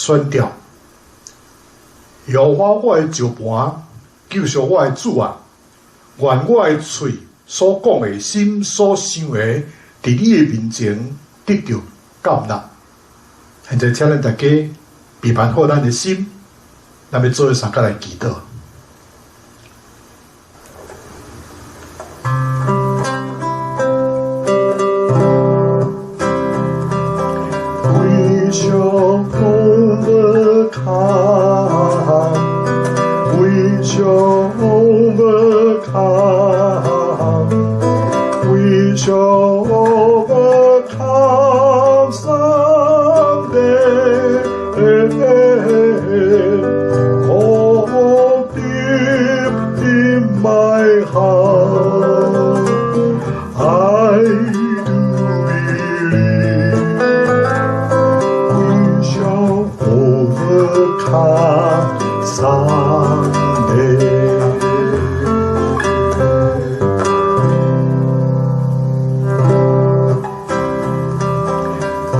宣告：耶和華我的石磐，救贖我的主啊！願我的喙所講的，心所想的，佇你的面前得著接納。現在請咱大家預備好咱的心，咱欲做伙相共來祈禱。We shall overcome, we shall overcome, we shall overcome someday. Oh, deep in my heart, I do believe we shall overcome someday.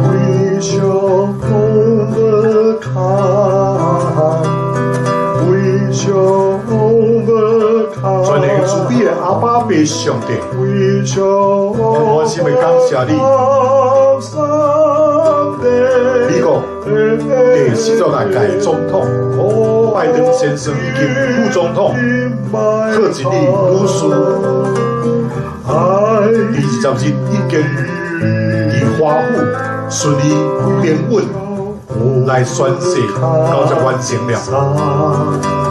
We shall overcome, we shall 全能慈 overcome, 悲的阿爸父上帝， we shall 我滿心的感謝你。 overcome someday. 美國第46屆總統拜登先生以及副總統賀錦麗女士，佇20日已經佇華府順利平穩來宣誓交接完成了。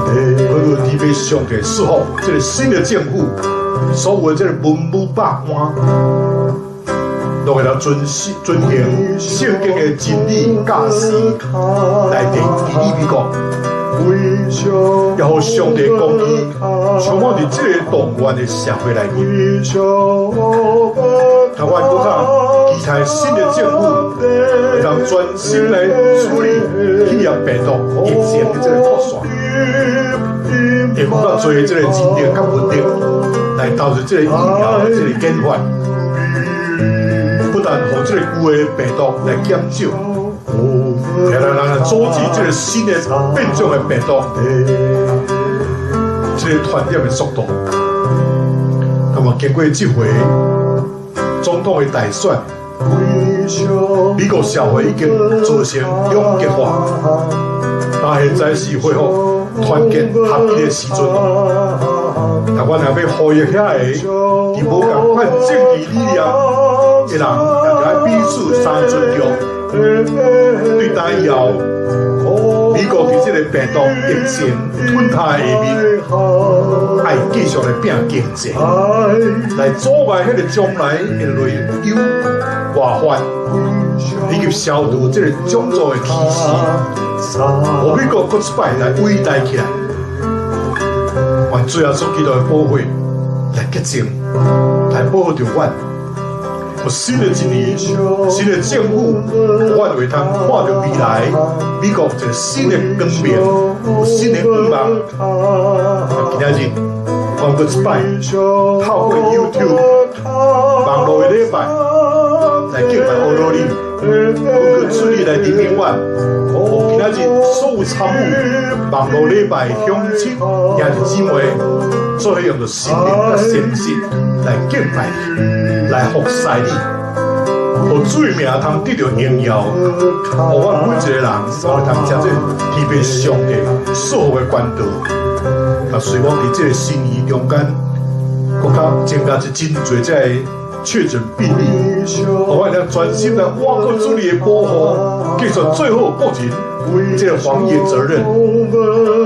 佢就特別上帝祝福這个新的政府，所有的這个文武百官，攏會來遵遵行聖經的真理教示來治理美國。也予上帝公義充滿佇這个動亂的社會內面。台灣閣較期待新的政府會當專心來處理肺炎病毒疫情的這个擴散，會閣較濟這个人力佮物力來投入這个疫苗的這个研發，不但予這个舊的病毒來減少，也來來阻止這个新的變種的病毒，這个傳染的速度。那麼經過這回總統的大選，美國社會已經造成兩極化，但現在是恢復團結合一的時陣咯。但阮若欲呼籲遐个佇無仝款政治理念的人，也著愛彼此相尊重。對今以後，美國佇這个病毒疫情吞下下面，愛繼續來拼經濟，來阻礙彼个將來的內憂外患，以及消除這个種族的歧視，予美國閣一擺來偉大起來。願主耶穌基督的寶血來潔淨，來保護著阮。予新的一年，新的政府，阮會通看著未來美國一个新的光明，有新的願望。今仔日，阮閣一擺透過 YouTube 網路的禮拜來敬拜阿羅你，阮閣主你來憐憫阮。予今仔日所有參與網路禮拜鄉親兄弟姊妹，做伙用著心靈佮誠實來敬拜你，來服侍你，予主的名通得著榮耀，予阮每一個人攏會通食這天父上帝賜福的管道。啊，雖講佇這个新年中間，閣較增加一真濟這个確診病例，予阮會當專心來倚靠主你的保護，繼續做好個人這个防疫責任。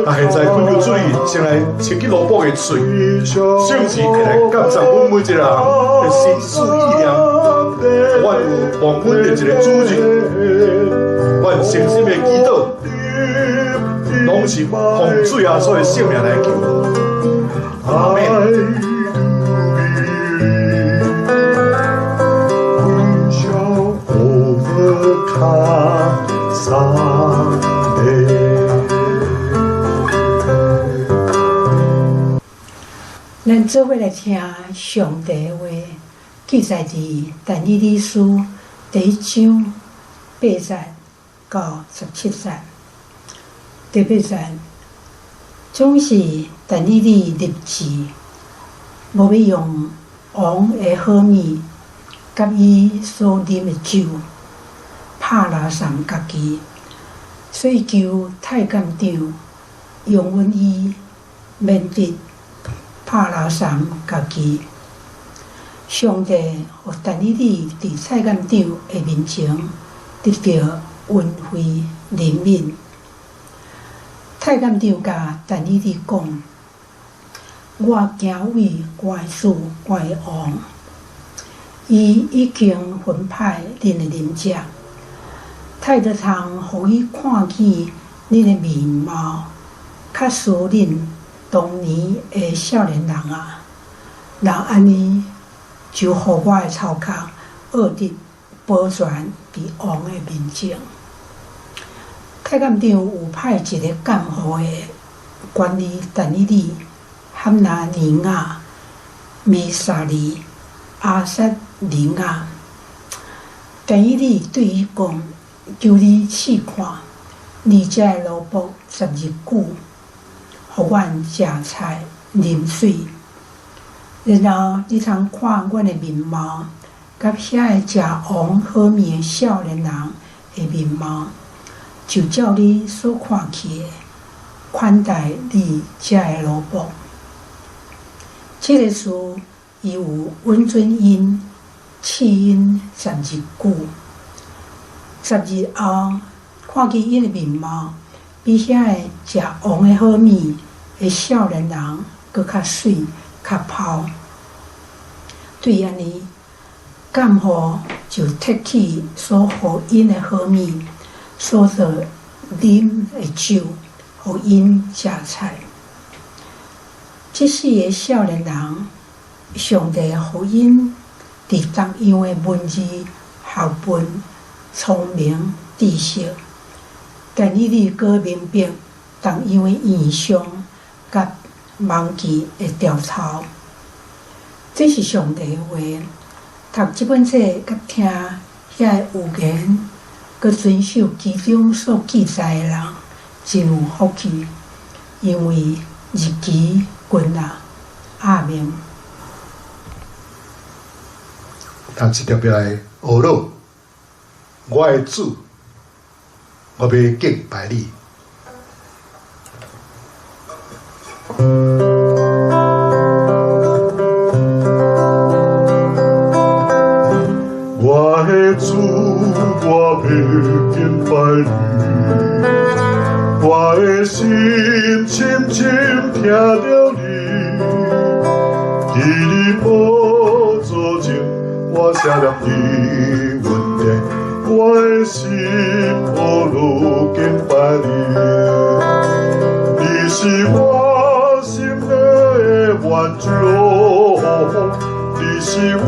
啊，現在懇求主你先來清去蘿蔔的喙，聖旨會來監察阮每一個人的心思意念，阮有忘阮的一个主日，阮誠心的祈禱，攏是奉主耶穌的聖名來求，阿們。 We shall overcome someday. 咱做伙來聽上帝的話，記載佇但以理書第一章8節到17節。特別節，總是但以理立志，無欲用王的好物，佮伊所啉的酒，拍拉送家己，所以求太監長容允伊免得拍拉送家己。上帝予但以理佇太監長的面前得著恩惠憐憫。太監長共但以理講：我敬畏我的主，我的王，伊已經分派恁的啉食，太得通予伊看見恁的面貌，較輸恁當年的少年人啊！人按呢就予我的頭殼僫得保全佇王的面前。太監長有派一个監護的管理但以理、哈拿尼雅、米沙利、亞撒利雅。但以理對伊講：求你試看，你這个奴僕10日久，予阮食菜啉水，然後你通看阮的面貌，佮遐個食王好物的少年人的面貌，就照你所看去的款待你這个奴僕。這个事，伊有允准𪜶試𪜶十日久。十日後，看見𪜶的面貌比遐个食王的好物的少年人閣較媠、較泡。對按呢，監護就撤去所予𪜶的好物，所做啉的酒，予𪜶食菜。這四个少年人，上帝予𪜶佇逐樣的文字、學問、聰明、知識，但以理閣明白逐樣的異象佮夢境的兆頭。這是上帝的話。讀這本冊佮聽遐个預言，閣遵守其中所記載的人，真有福氣，因為日期近啊。阿們。咱這特別來學咯，我的主，我欲敬拜你。我的主，我欲敬拜你，我的心深深疼著你，佇你寶座前，我承念你恩典，我的心呵咾敬拜你，你是我心的援助，你是我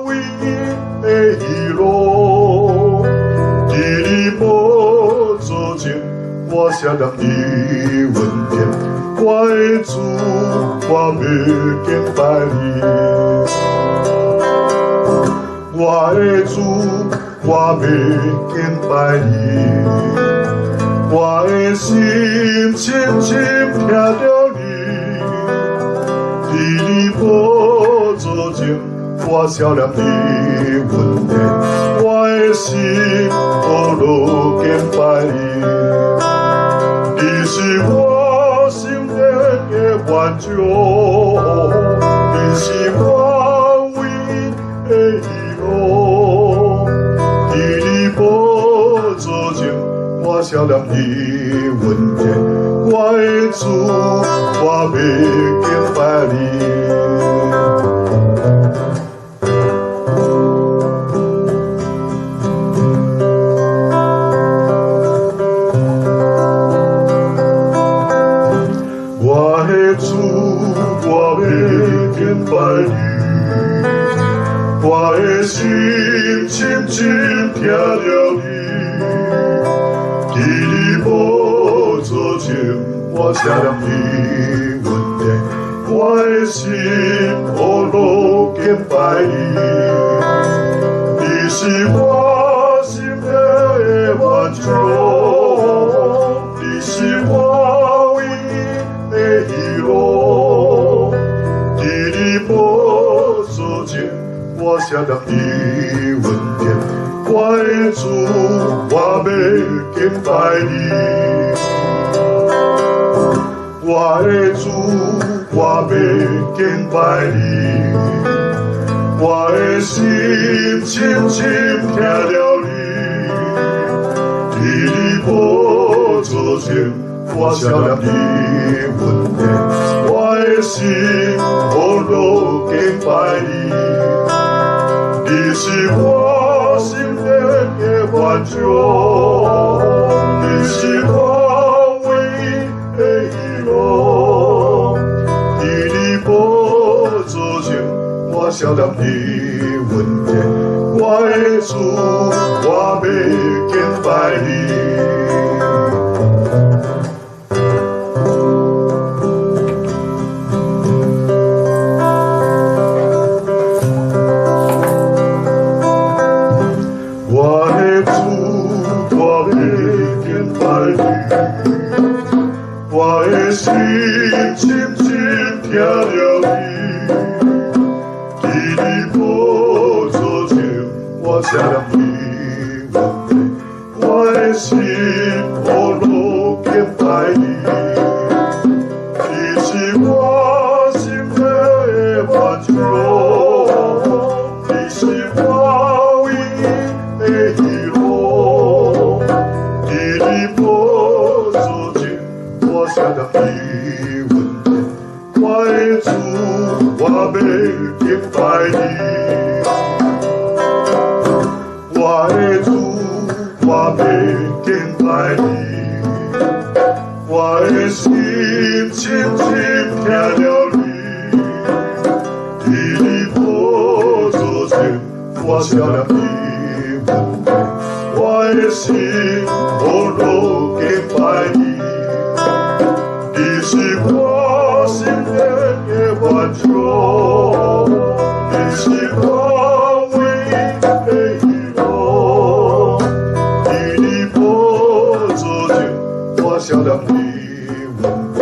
唯一的喜樂，佇你寶座前，我承念你恩典，我的主，我欲敬拜你。我的主，我欲敬拜你，我的心深深疼著你，佇你寶座前，我承念你恩典，我的心呵咾敬拜你，你是我心靈的援助，你是我唯一的喜樂，佇你寶座前，我承念你恩典，我的主，我欲敬拜你。我的主，我欲敬拜你，我的心深深疼著你，佇你寶座前，我承念你恩典，我的心呵咾敬拜你，你是我心的援助，你是寶座前，我承擔你恩典。我的主，我欲敬拜你。我的主，我欲敬拜你。我的心深深疼著你，佇你寶座前，我承擔你恩典。我的心歡樂敬拜你，你是我心靈的滿足，你是我唯一的喜樂。佇你寶座前，我承擔你恩典。我的主，我欲敬拜你。我的主，我欲敬拜你。我的心深深疼著你，佇你寶座前，我承擔你恩典。我的心歡樂敬拜你，你是我心靈的滿足，你是我唯一的喜樂。佇你寶座前，我承擔你恩典。我的主，我欲敬拜你。我的主，我欲敬拜你。我的心深深疼著你，佇你寶座前，我承擔你恩典。我的心歡樂敬拜你，你是我心靈的滿足，你是我唯一的喜樂。佇你寶座前，我承擔你恩典。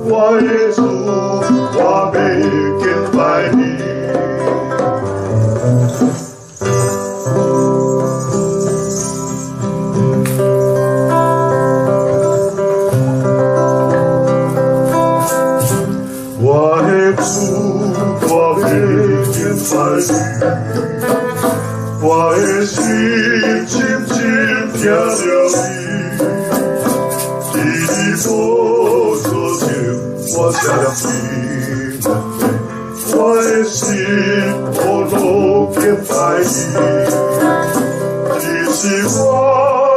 我的主，我欲敬拜你。我的主，我欲敬拜你。我的心深深疼著你，佇你寶座前，我承擔你恩典。我的心歡樂敬拜你，你是我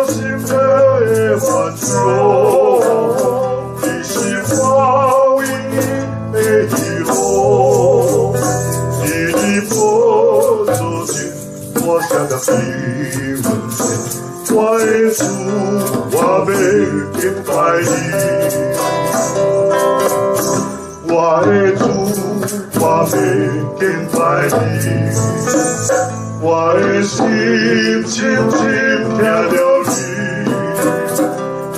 心靈的滿足，你是我唯一的喜樂。佇你寶座前，我承擔你恩典。我的主，我欲敬拜你。我的主，我欲敬拜你。我的心深深疼著你，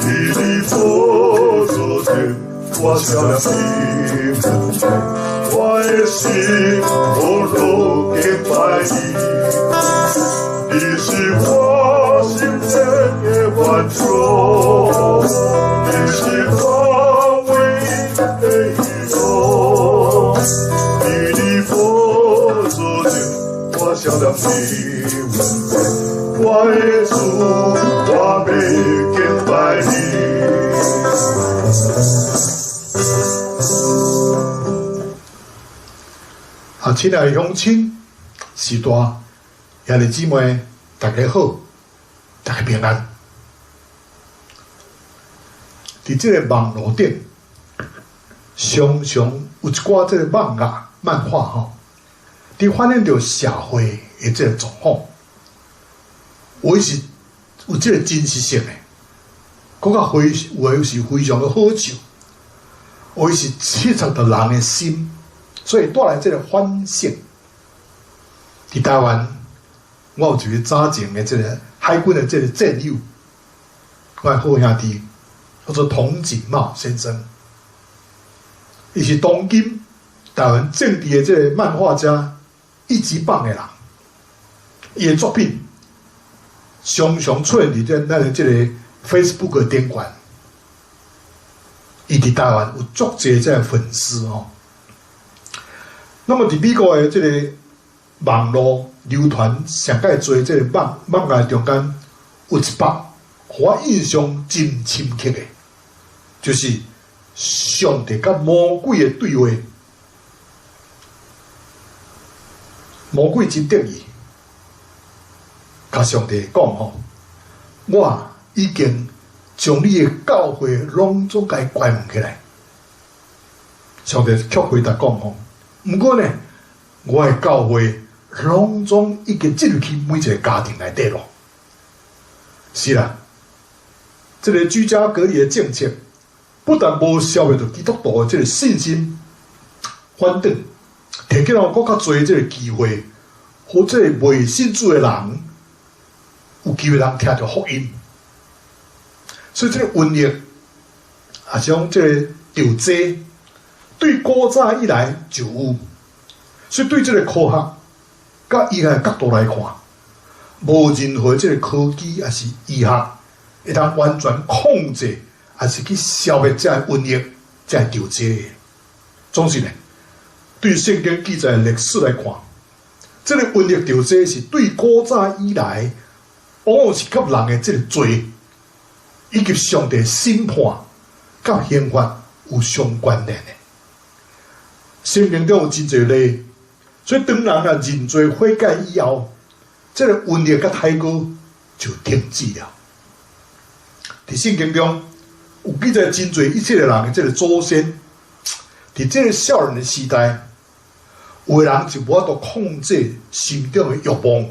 佇你寶座前，我承擔你恩典。我的心歡樂敬拜你，你是我心靈的滿足，你是我唯一的喜樂。佇你寶座前，我承擔你恩典。我的主，我欲敬拜你。啊，親愛的鄉親、序大、兄弟姊妹，大家好，大家平安。佇這个網路頂，常常有一寡這个漫畫、漫畫吼，佇反映著社會的這个狀況，有的是有這个真實性的，閣較非有的是非常的好笑，有的是切觸著人的心，所以帶來這个反省。佇台灣，我有一个早前的這个海軍的這个戰友，我的好兄弟，叫做童錦茂先生，伊是當今台灣政治的這个漫畫家一級棒的人，伊的作品常常出現佇咱的這个 Facebook 的頂懸。伊佇台灣有足濟這个粉絲吼。那麼佇美國的這个網路流傳上蓋濟這个漫畫中間，有一幅予我印象真深刻的，就是上帝佮魔鬼的對話。魔鬼真得意，共上帝講吼，我已經將你的教會攏總共關門起來。上帝卻回答講吼，毋過呢，我的教會攏總已經進入去每一个家庭內底咯。是啦，這个居家隔離的政策，不但無消滅著基督徒的這个信心，反轉提供了閣較濟這个機會，予這个未信主的人有機會通聽著福音。所以這个瘟疫，啊，像這个著災，對古早以來就有。所以對這个科學佮醫學的角度來看，無任何這个科技抑是醫學會當完全控制，抑是去消滅這个瘟疫、這个著災的。總是呢，對聖經記載的歷史來看，這个瘟疫著災是對古早以來，往往是佮人的這个罪，以及上帝審判佮刑罰有相關聯的。聖經中有真濟例，所以當人啊認罪悔改以後，這个瘟疫佮大禍就停止了。佇聖經中有記載真濟以色列人的這个祖先，佇這个少年的時代，有的人就無法度控制心中的欲望，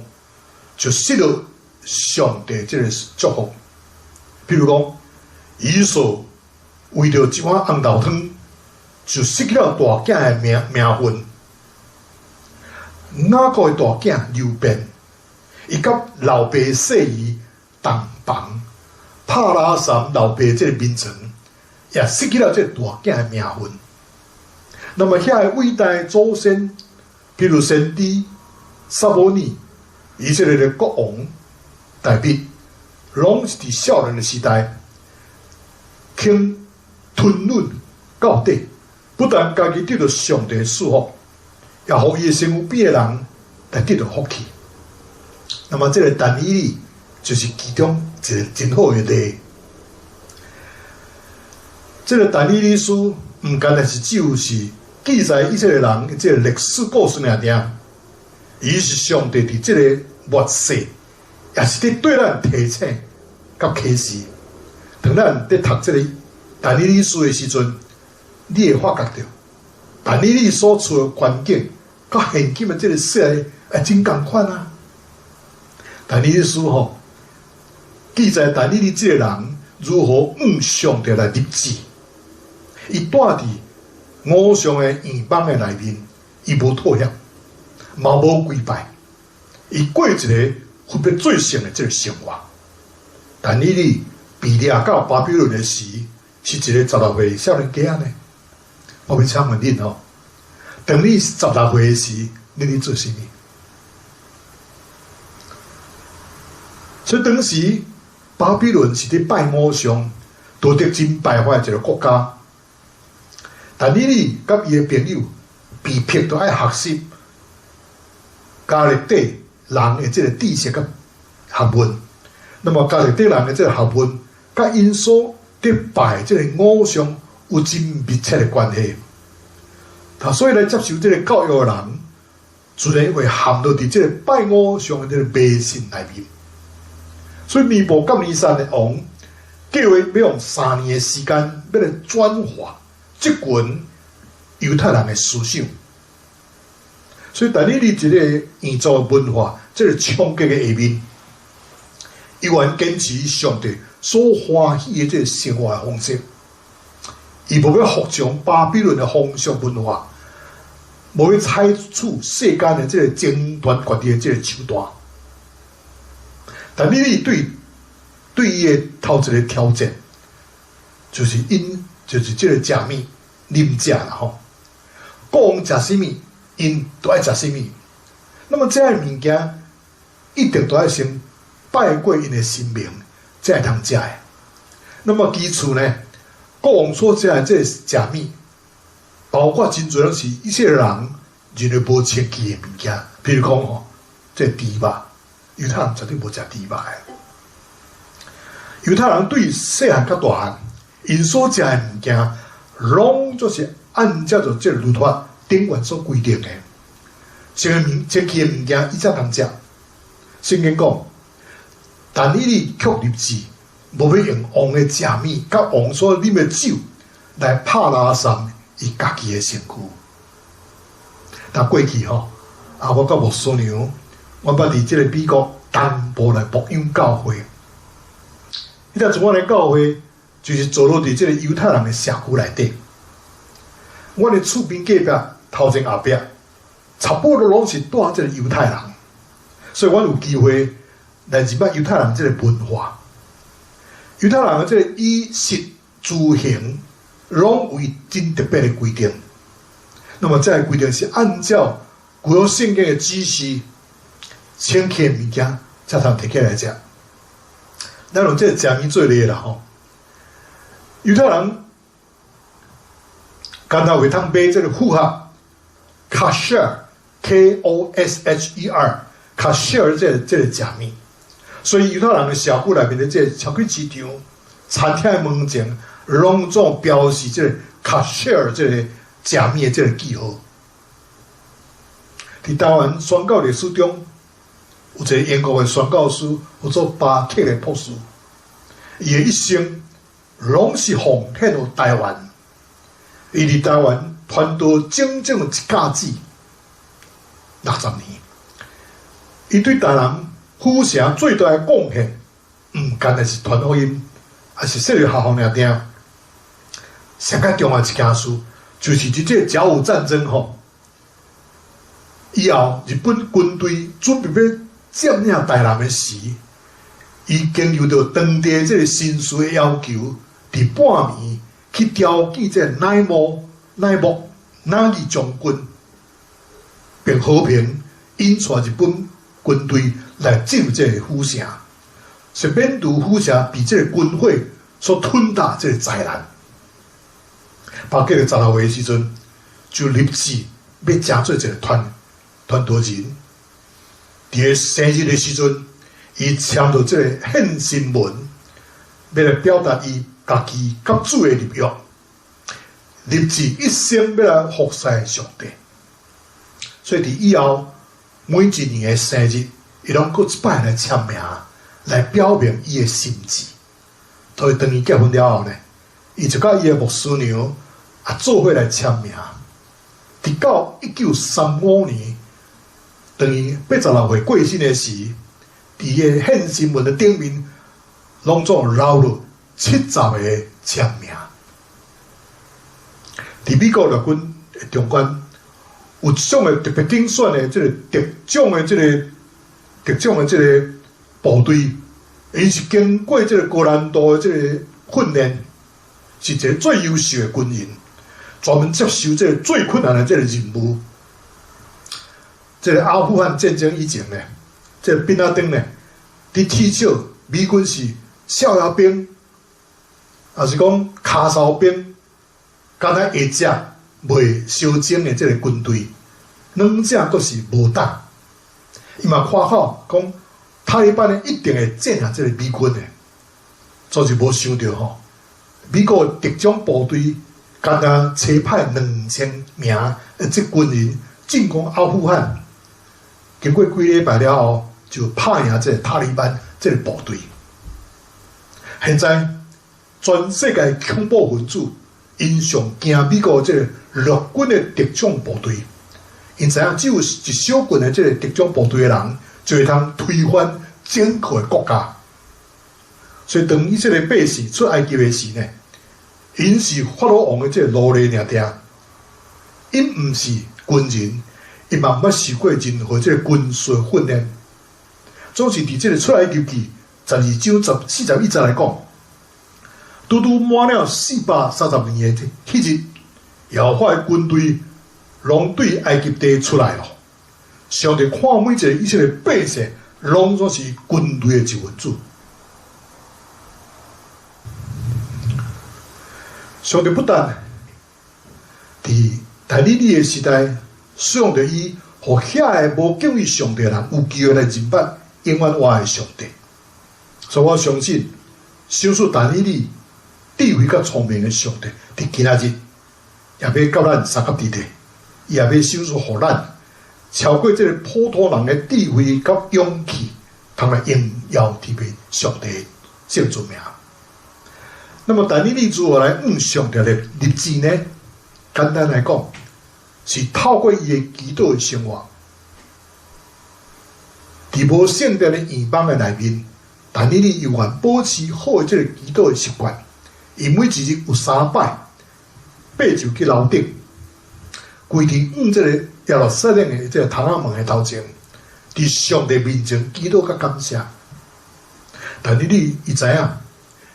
就失落上帝這个祝福。比如講，以掃為著一碗紅豆湯，就失去了大囝的名分。雅各的大囝流便，伊佮老爸細姨同房，拍拉毡老爸這个眠床，也失去了這个大囝的名分。那麼遐个偉大的祖先，比如先知撒母耳，以色列的國王大衛，攏是佇少年的時代，肯吞忍到底，不但家己得著上帝的祝福，也予伊的身軀邊的人來得著福氣。那麼這个但以理就是其中一个真好的例。這个但以理書毋干焦是只有是記載以色列人的這个歷史故事爾爾，伊是上帝佇這个末世，也是佇對咱提醒佮啟示。當咱佇讀這个但以理書的時陣，你會發覺著，但以理所處的環境，佮現今的這个世界也真仝款啊。但以理書吼，記載但以理這个人如何向上帝來立志，伊住佇偶像的圓夢的內面，伊無妥協，嘛無跪拜，伊過一个分別罪聖的這个生活。但以理被掠到巴比倫的時，是一个16歲少年囝呢。我欲請問恁吼，當你十六歲的時，你佇做啥物？所以當時巴比倫是佇拜偶像、道德真敗壞一个國家。但以理佮伊的朋友被迫著愛學習迦勒底人的這个知識佮學問。那麼迦勒底人的這个學問，佮𪜶所佇拜這个偶像有真密切的關係。他所以來接受這个教育的人，自然會陷入佇這个拜偶像的這个迷信內面。所以尼布甲尼撒的王計劃欲用3年的時間，欲來轉化這群猶太人的思想。所以，但以理佇這个異族文化這个衝擊的下面，依然堅持上帝所歡喜的這个生活的方式。伊無欲服從巴比倫的風俗文化，無欲採取世間的這个爭權奪利的這个手段。但以理對伊的頭一个挑戰，就是𪜶就是這个食物啉食啦吼。國王食啥物，𪜶就愛食啥物。那麼這个物件一定都愛先拜過𪜶的神明，才會通食的。那麼其次呢，國王所食的這個食物，包括真濟攏是以色列人認為無清氣的物件，譬如講吼，這個豬肉，猶太人絕對無食豬肉的。猶太人對細漢到大漢，𪜶所食的物件，攏總是按照著這個律法頂懸所規定的。這個物清氣的物件，伊才通食。聖經講，但以理卻立志，無欲用王的食物，佮王所啉的酒來拍垃圾伊家己的身軀。但過去吼，啊，我佮牧師娘，阮捌佇這個美國東部來牧養教會。彼當陣阮的教會就是坐落佇這個猶太人的社區內底。阮的厝邊隔壁、頭前後壁，差不多攏是住這個猶太人，所以阮有機會來認識猶太人這個文化。猶太人的這個衣食住行，攏有伊真特別的規定。那麼這個規定是按照舊約聖經的指示，清氣的物件才通提起來食。咱用這個食物做例啦吼，猶太人敢若會通買這個符合 Kosher，K O S H E R，Kosher 這個食物，所以猶太人的社區內面的這個超級市場、餐廳的門前，攏總標示這個 Kosher 這個食物的這個記號。佇台灣宣教歷史中，有一個英國的宣教師，叫做巴克的博士，伊的一生攏是奉獻予台灣。伊佇台灣傳道整整一甲子60年。伊對台南府城最大的貢獻，毋干焦是傳福音，抑是設立學校爾爾。上較重要一件事，就是佇這個甲午戰爭吼，以後日本軍隊準備欲佔領台南的時，伊經由著當地這個紳士的要求，佇半暝去調解這個乃木乃木乃伊將軍，並和平引帶日本軍隊來進入這個府城，是免除府城被這個軍火所吞吞這個災難。巴克16歲的時陣，就立志欲成做一個傳道人。佇个生日的時陣，伊簽著這個獻身文，欲來表達伊家己佮主的立約，立志一生欲來服侍上帝。所以佇以後每一年的生日，伊攏閣一擺來簽名，來表明伊的心志。所以當伊結婚了後呢，伊就佮伊的牧師娘也做伙來簽名。直到1935年，當伊86歲過身的時，佇伊的獻身文的頂面，攏總留了70個簽名。佇美國陸軍的中間，有一種的特別揀選的這個特種的這個特種的這個部隊，𪜶是經過這個高難度的這個訓練，是一個最優秀的軍人，專門接受這個最困難的這個任務。這個阿富汗戰爭以前呢，這個賓拉登呢，佇恥笑美軍是數仔兵，抑是講跤梢兵，敢若會食袂相爭的這個軍隊，兩者閣是無同。伊嘛誇口講，塔利班呢一定會戰贏這個美軍的，總是無想著吼，美國特種部隊敢若差派2000名的這軍人進攻阿富汗，經過幾禮拜了後，就拍贏這個塔利班這個部隊。現在全世界恐怖分子，𪜶上驚美國這個陸軍的特種部隊，𪜶知影只有一小群的這個特種部隊的人，就會通推翻整個的國家。所以當以色列百姓出埃及的時呢，𪜶是法老王的這個奴隸爾爾，𪜶毋是軍人，伊嘛毋捌受過任何這個軍事訓練。總是佇這個出埃及記12章41節來講，拄拄滿了430年的彼日，耶和華的軍隊攏對埃及地出來囉。上帝看每一個以色列百姓，攏總是軍隊的一份子。上帝不但佇但以理的時代使用著伊，予遐個無敬畏上帝的人有機會來認捌永遠活的上帝。所以我相信，賞賜但以理智慧佮聰明的上帝，佇今仔日也欲佮咱相佮佇咧，伊也欲賞賜予咱超過這個普通人的智慧佮勇氣，通來榮耀特別上帝的聖尊名。那麼但以理如何來向上帝來立志呢？簡單來講，是透過伊的祈禱的生活，佇無聖殿的異邦的內面，但以理猶原保持好的這個祈禱的習慣。伊每一日有三擺，爬上去樓頂，跪佇向這個耶路撒冷的這個窗仔門的頭前，佇上帝面前祈禱佮感謝。但以理伊知影，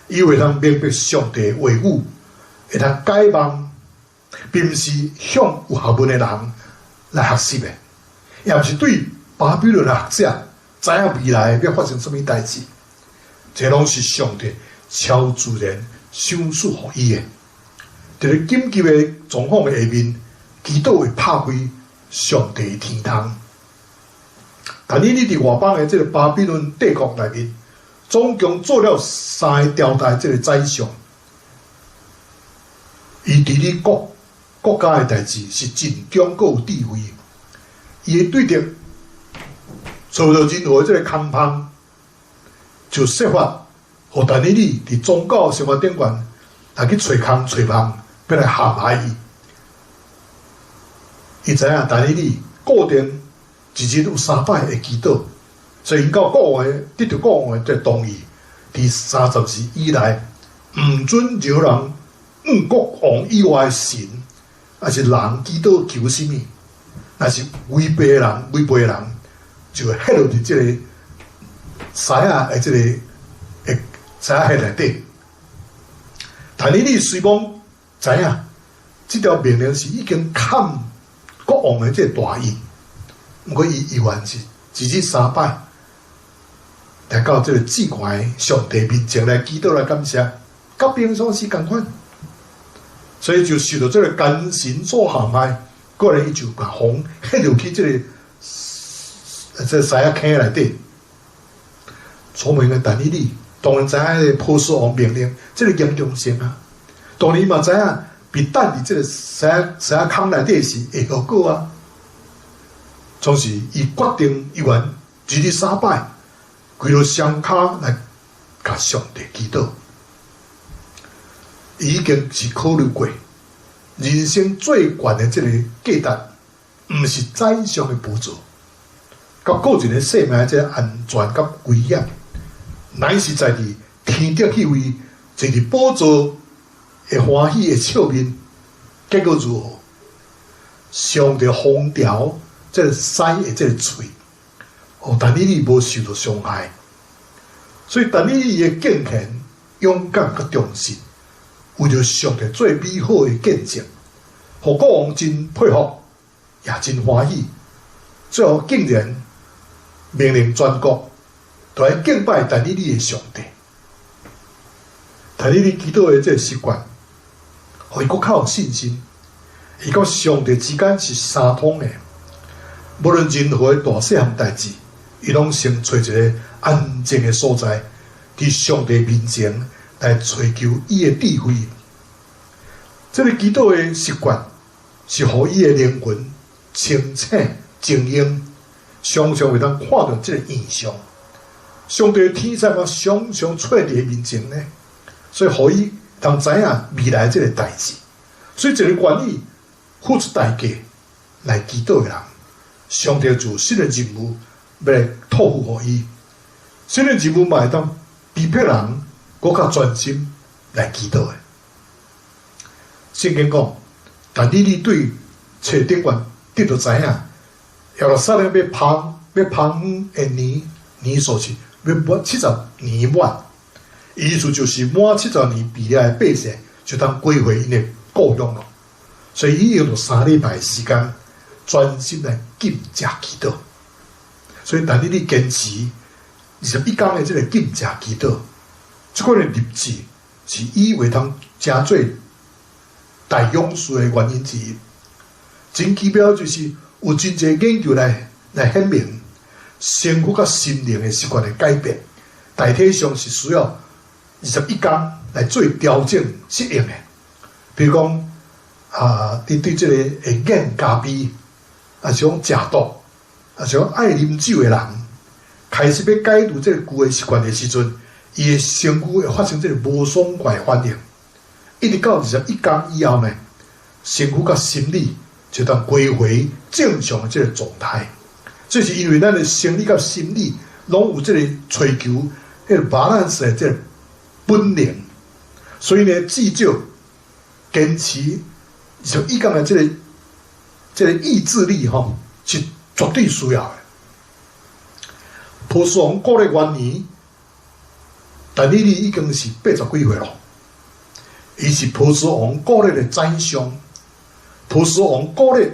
伊會通明白上帝的話語，會通解夢，並毋是向有學問的人來學習的，也毋是對巴比倫的學者知影未來欲發生啥物代誌，這攏是上帝超自然賞賜予伊的。佇咧緊急的狀況的下面，祈禱會拍開上帝的天窗。但以理佇外邦的這個巴比倫帝國內面，總共做了三个朝代這個宰相。伊佇咧國國家的代誌是真強閣有智慧。伊會對著遭著任何這個空芳，就設法予但以理佇宗教生活頂懸來去揣空揣夢，欲來陷害伊。伊知影但以理固定一日有三擺會祈禱，所以𪜶到國王的得著國王的這個同意，佇30日以內，毋准任何人向國王以外的神，抑是人祈禱求啥物，若是違背的人，違背的人就會彼落佇這個獅仔的這個的獅仔穴內底。但以理雖罔知影，這條命令是已經砍國王的這個大印，毋過伊猶原是一日三擺來到這個至懸的上帝面前來祈禱來感謝，佮平常時仝款，所以就受著這個奸臣所陷害，過來伊就共予彼落去這個這個獅仔坑內底。聰明的但以理當然知影彼個波斯王命令這個嚴重性啊，當然伊嘛知影被擲佇這個獅仔坑內底是會後果啊。總是伊決定猶原一日三擺，跪落雙跤來共上帝祈禱。伊已經是考慮過，人生最懸的這個價值，毋是宰相的寶座，佮個人的生命的這個安全佮危險，乃是在佇天頂彼位坐佇寶座會歡喜的笑面，結果如何？上帝封牢這個獅的這個喙，予但以理無受著傷害，所以但以理的敬虔、勇敢佮忠實，為著上帝做美好的見證，予國王真佩服，也真歡喜。最後竟然命令全國都來敬拜但以理的上帝。但以理祈禱的這個習慣，予伊閣較有信心，伊佮上帝之間是相通的。無論任何的大細項代誌，伊攏先揣一个安靜的所在，佇上帝面前來揣求伊的智慧。這个祈禱的習慣，是予伊的靈魂清醒、晶瑩，常常會當看著這个異象。上帝的天使嘛，常常出佇伊面前呢，所以予伊通知影未來這个代誌。所以一个願意付出代價來祈禱的人，上帝就有新的任務欲來託付予伊。新的任務嘛會當逼迫人閣較專心來祈禱的。聖經講，但以理對冊頂懸得著知影，耶路撒冷欲芳欲芳的年年數是欲滿七十年滿，意思就是滿七十年畢業的百姓就通歸回𪜶的故鄉囉。所以伊用著三禮拜時間專心來禁食祈禱。所以，但以理堅持21工的這个禁食祈禱，這款的立志是伊會通成做大勇士的原因之一。真奇妙就是有真濟研究來顯明，身軀佮心靈的習慣的改變，大體上是需要二十一工來做調整適應的。比如講啊，你對這个會癮咖啡，抑是講食毒，抑是講愛啉酒的人，開始欲改除這个舊的習慣的時陣，伊的身軀會發生這个無爽快的反應。一直到二十一工以後呢，身軀佮心理就當歸回正常的這个狀態。這是因為咱的生理佮心理攏有這个追求彼个 balance 的這个本能，所以呢，至少堅持二十一工的這个意志力吼，是絕對需要的。波斯王古列元年，但以理已經是80幾歲咯。伊是波斯王古列的宰相。波斯王古列，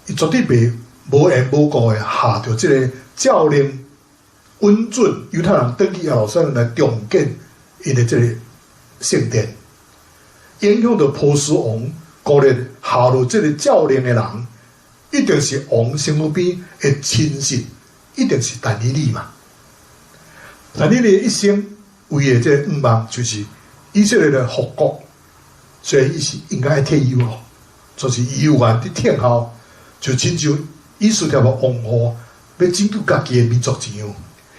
伊絕對袂無緣無故的下著這个詔令，允准猶太人轉去耶路撒冷來重建𪜶的這个聖殿。影響著波斯王古列下落這个詔令的人，一定是王身軀邊的親信，一定是但以理嘛。但以理一生為的這个願望，就是以色列的復國，所以伊是應該愛退休咯，就是伊有願佇聽候，就親像以斯帖的王后欲拯救家己的民族一樣，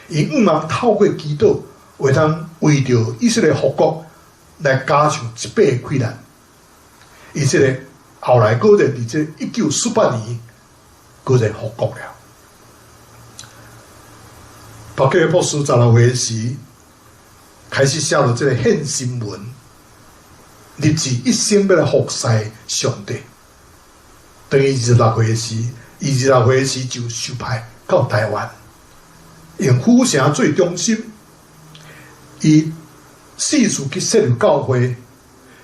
伊向望透過祈禱，會通為著以色列復國來加上一百個氣力。以色列後來果然佇這1948年，果然復國了。巴克博士16歲時，開始寫落這个獻身文，立志一生欲來服侍上帝。當伊二十六歲時，伊26歲時就受派到台灣，用府城做中心，伊四處去設立教會，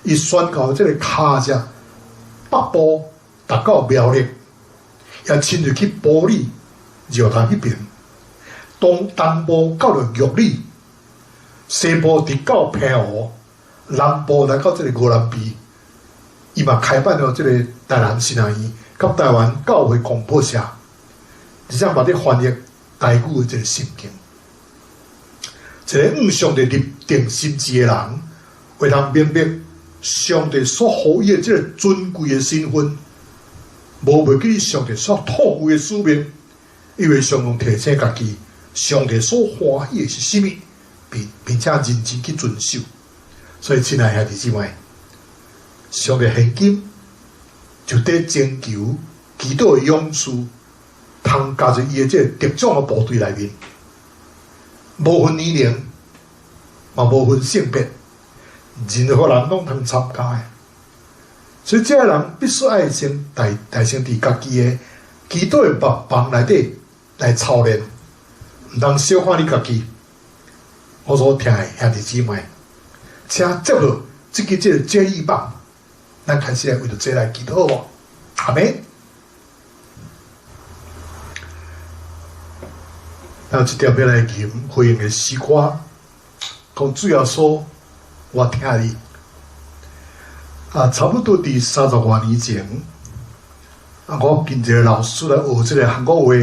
伊宣告這个跤跡北部達到苗栗，也親自去埔里、石潭彼邊，東部到著玉里，西部直到澎湖，南部來到這个鵝鑾鼻，伊嘛開辦了這个台南神學院，佮台灣教會廣播社，而且嘛佇翻譯台語的這个聖經。一个向上帝立定心志的人，會通明白上帝所予伊的這个尊貴的身份，無袂記上帝所託付的使命，伊會常常提醒家己，上帝所歡喜的是啥物，並且認真去遵守。所以，親愛兄弟姊妹，上帝現今就佇徵求祈禱的勇士，通加入伊的這个特種的部隊內面，無分年齡，嘛無分性別，任何人攏通參加的。所以，這个人必須愛先提升佇家己的祈禱的目房內底來操練，毋通小看你家己。我所聽的兄弟姊妹，請接落這支這个接力棒，咱開始來為著這來祈禱哦。阿們。咱有一條欲來吟回應的詩歌，講主耶穌，我疼你。啊，差不多佇30外年前，啊，我跟一个老師來學這个韓國話。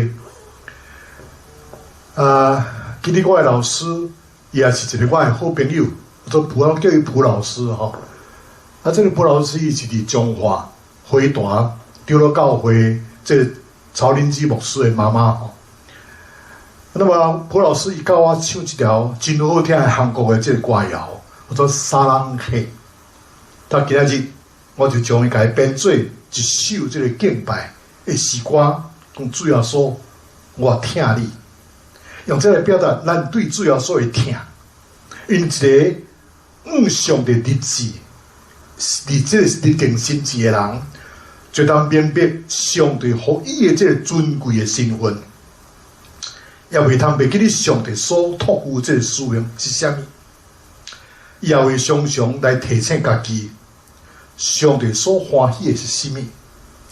啊，其實我的老師，伊也是一个我的好朋友，我做蒲，我叫伊蒲老師吼。啊，這个蒲老師伊是佇彰化花壇長老教會這个曹林基牧師的媽媽吼。那麼蒲老師伊教我唱一條真好聽的韓國的這个歌謠，叫做《사랑해》。到今仔日，我就將伊共伊編做一首這个敬拜的詩歌，講主耶穌，我疼你，用這來表達咱對主耶穌的疼。因一个向上帝立志、立這个立定心志的人，就當明白上帝予伊的這个尊貴的身份，也袂通袂記得上帝所託付這个使命是啥物，也會常常來提醒家己，上帝所歡喜的是啥物，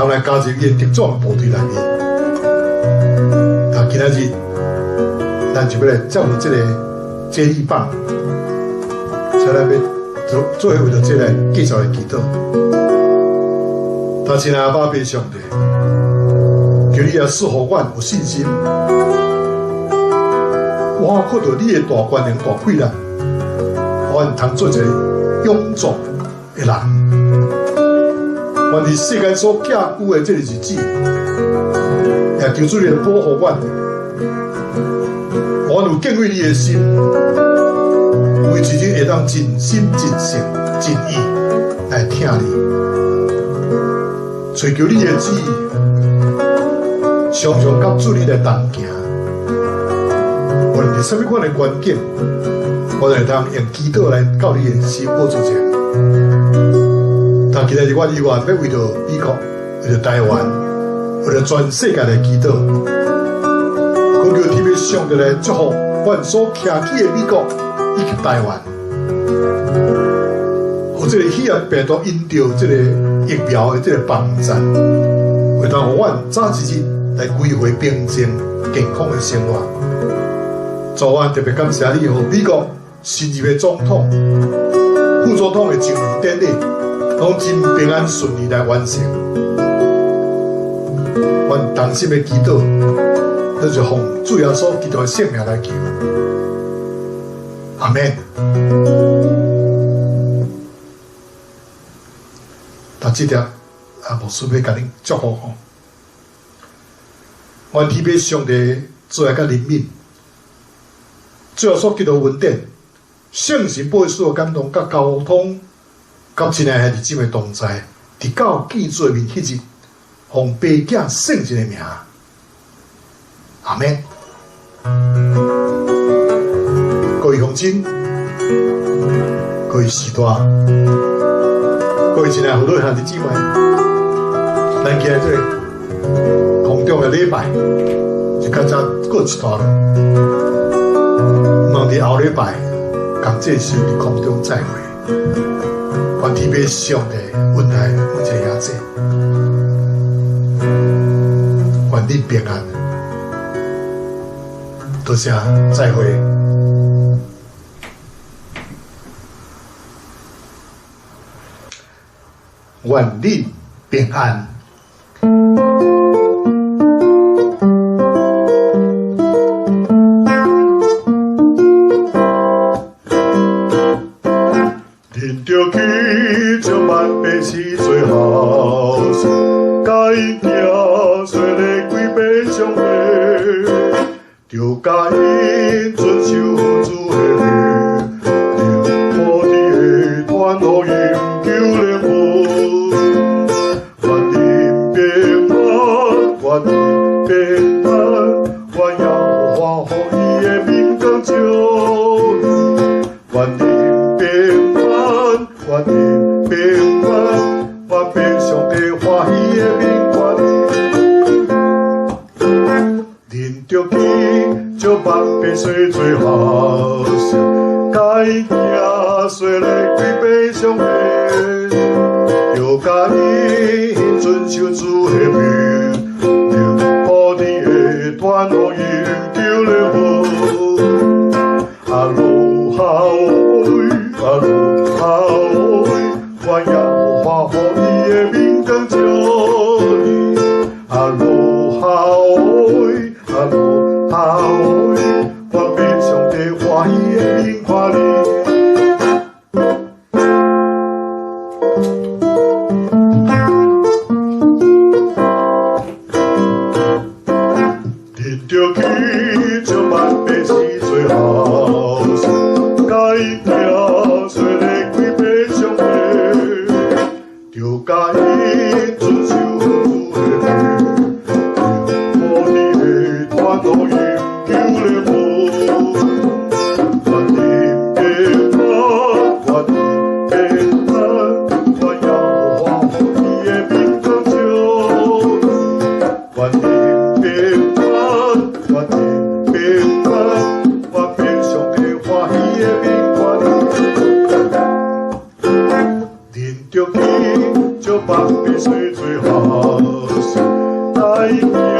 通來加入伊的特種部隊內面。但今仔日，咱就欲來接著這個接力棒，所以咱欲做做伙為著這個來繼續來祈禱。但親愛阿爸父上帝，求你也賜予阮有信心，我看著你的大權能、大氣力，阮通做一個勇壯的人。阮佇世間所寄居的這個日子，也求主你來保護阮，阮有敬畏你的心，每一日會當盡心盡性盡意來疼你，追求你的旨意，常常佮主你來同行。無論佇啥物款的環境，我會當用祈禱來到你的施寶座前。但今仔日我意願欲為著美國、為著台灣、為著全世界來祈禱，懇求天父上帝來祝福阮所徛起的美國以及台灣，予這個肺炎病毒因著這個疫苗的這個幫贊，會當予阮早一日來歸回平靜健康的生活。主啊，特別感謝你，予美國新任的總統、副總統的就任典禮，攏真平安順利來完成。阮同心的祈禱，咱就奉主耶穌基督的聖名來求。阿們。但這條啊，牧師欲共恁祝福吼。願天父上帝慈愛佮憐憫，主耶穌基督恩典，聖神保惠師的感動佮交通，佮親愛兄弟姊妹同在，直到見主的面彼日，奉爸囝聖神的名，阿們。各位鄉親，各位序大，各位親愛父老兄弟姊妹，咱今日這個空中的禮拜就到這告一段落。望佇後禮拜仝這時佇空中再會。願天父上帝恩待每一個兄弟，願你平安。多謝，再會。願恁平安。恁著去將萬百姓做學生，共𪜶行洗禮歸予上帝，著教𪜶遵守主的命令，普天的傳福音救靈魂。願恁平安，願恁平安，願耶和華予伊的面光照你，願恁平安，願恁平安，願父上帝歡喜的面看你。恁著去將萬百姓做學生，共𪜶行洗禮歸予上帝，著教𪜶遵守主的命令，普天的傳福音救靈魂。阿羅哈喂，阿羅哈喂，願耶和華予伊的面光照你。阿羅哈喂，阿羅哈喂，願父上帝歡喜的面看你。恁著去將萬百姓做學生，共𪜶行洗禮歸予上帝，著教𪜶遵守主的命令，普天愛行。